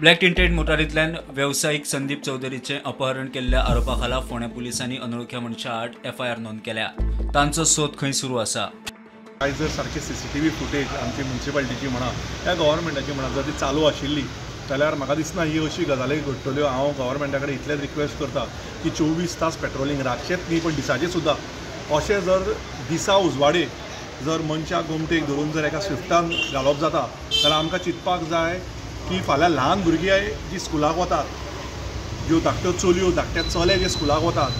Black tinted मोटारींतल्यान वेवसायीक संदीप चौधरीचें अपहरण केल्ल्या आरोपा खाला फोंडें पुलिसांनी अनोळख्या मनशा आड एफआयआर नोंद केल्या. तांचो सोद खंय सुरू आसा. आयज जर सारकी सीसीटीव्ही फुटेज आमची म्युन्सिपालिटीची म्हणा या गव्हर्मेंटाची म्हणा जर ती चालू आशिल्ली जाल्यार म्हाका दिसना ही अशी गजाली घडटल्यो. हांव गव्हर्मेंटा कडेन इतलेंच रिक्वेस्ट करता की 24 तास पेट्रोलिंग रातचेंच न्ही पण दिसाचें सुद्दां अशें जर दिसा उजवाडे जर मनशाक गोमटेक धरून जर एका स्विफ्टान घालप जाता जाल्यार आमकां चिंतपाक जाय की फाल्यां ल्हान भुरगीं जी स्कुलाक वतात, ज्यो धाकट्यो चलयो धाकटे चले जे स्कुलाक वतात,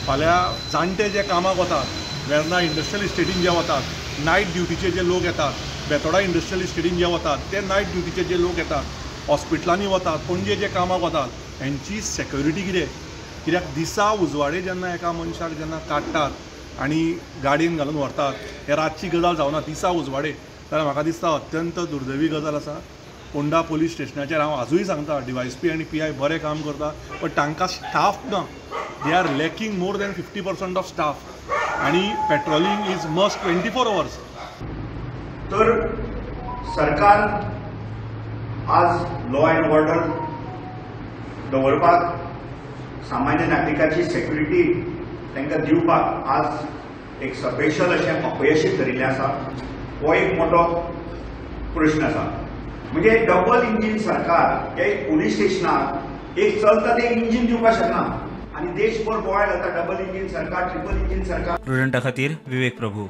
फाल्यां जाणटे जे कामाक वतात, वेर्ना इंडस्ट्रियल इस्टेटीन जे वतात, नायट ड्युटीचे जे लोक येतात, बेतोडा इंडस्ट्रियल इस्टेटीन जे वतात, ते नायट ड्युटीचे जे लोक येतात, हॉस्पिटलांनी वतात, पणजे जे कामाक वतात, हेंची सेक्युरिटी कितें? कित्याक दिसा उजवाडे जेन्ना एका मनशाक जेन्ना काडटात आनी गाडयेन घालून व्हरतात, हे रातची गजाल जावना, दिसा उजवाडे, जाल्यार म्हाका दिसता अत्यंत दुर्दैवी गजाल आसा. पोंडा पोलीस स्टेशनाचेर हांव आजूय सांगता, डीवायएसपी आनी पीआय बरें काम करता, बट तांकां स्टाफ ना. They are lacking more than 50% of staff आनी पेट्रोलिंग is must 24 hours. तर सरकार आज लॉ अँड ऑर्डर दवरपाक, सामान्य नागरिकाची सेक्युरिटी तांकां दिवपाक आज एक स्पेशल अशें अपयशी थरिल्लें आसा. हो एक मोठो प्रश्न आसा. म्हणजे डबल इंजीन सरकार हे पुलीस स्टेशनाक एक चलता ते इंजीन दिवपाक शकना आनी देशभर बोवाळ जाता डबल इंजीन सरकार, ट्रिपल इंजीन सरकार. प्रुडंटा खातीर विवेक प्रभू.